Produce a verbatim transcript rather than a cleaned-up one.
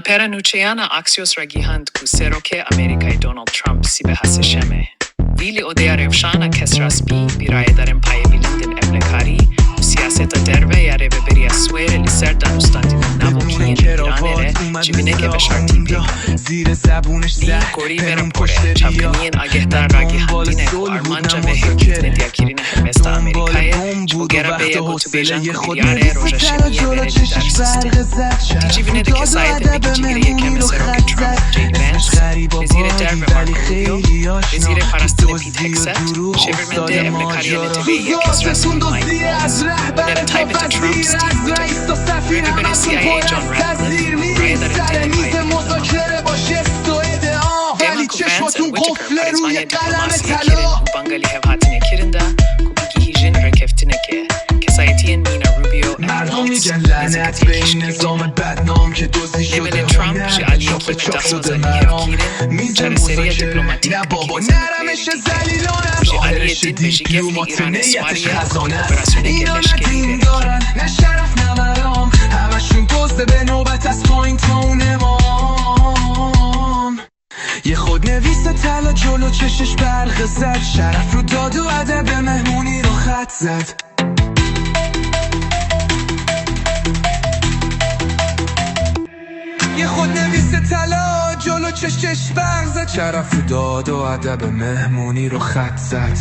Pera nûçeyana Axios ragihand ku Serokê Amerîkayê Donald Trump sîbeha Sêşemê vî li odeya rewşana kesra spî bi rayedarên payê bilind ên ewlekarî û siyaseta derve ya Rêveberiya Swêrê li ser danûstandinên navokî yên li Îranê re civîneke veşartî pêk anî. Li gorî vê raporê, çapkiriyên agehdar ragihandine ku armanca vê hevdîtinê diyarkirina helwesta Amerîkayê ji bo gera vê ya gotûbêjan ku biryarê roja şemiyê vere li dar sist. Di civînê de kesayetên li giştîgirê yekem li Serokê Trump, J D Vance, Wezîrê Derve Marco Rubio, Wezîrê Parastinê Pete Hegseth, Şêwirmendê Ewlekariyê Neteweyî yê Kesra Spî Mike Waltz, hunerê taybet Trump Steve Wittek, Rêveberê C I A John Ratcliffe, rayedarên tenê payê bilind. Dema ku Vance û Whitaker parêzvaniyê dîplomasiyê kirin û banga lihevhatinê kirin de ku bigihîjin rêkeftinekê, kesayetiyên mîna Rubio û Waltz nêzîkatiyekî ji kevin. Lê belê Trump ji aliyekî me daxwaza lihevkirin û çareseriya dîplomatîk bi kîrêza nukleerî dike. Ji aliyê din be jî gef li Îranê swarî ye ku operasyoneke leşkerî vêrekî. یه خود نویس طلا جلو چشش برق زد، شرف رو داد و ادب مهمونی رو خط زد. یه خود نویس طلا جلو چشش برق زد، شرف رو داد و ادب مهمونی رو خط زد.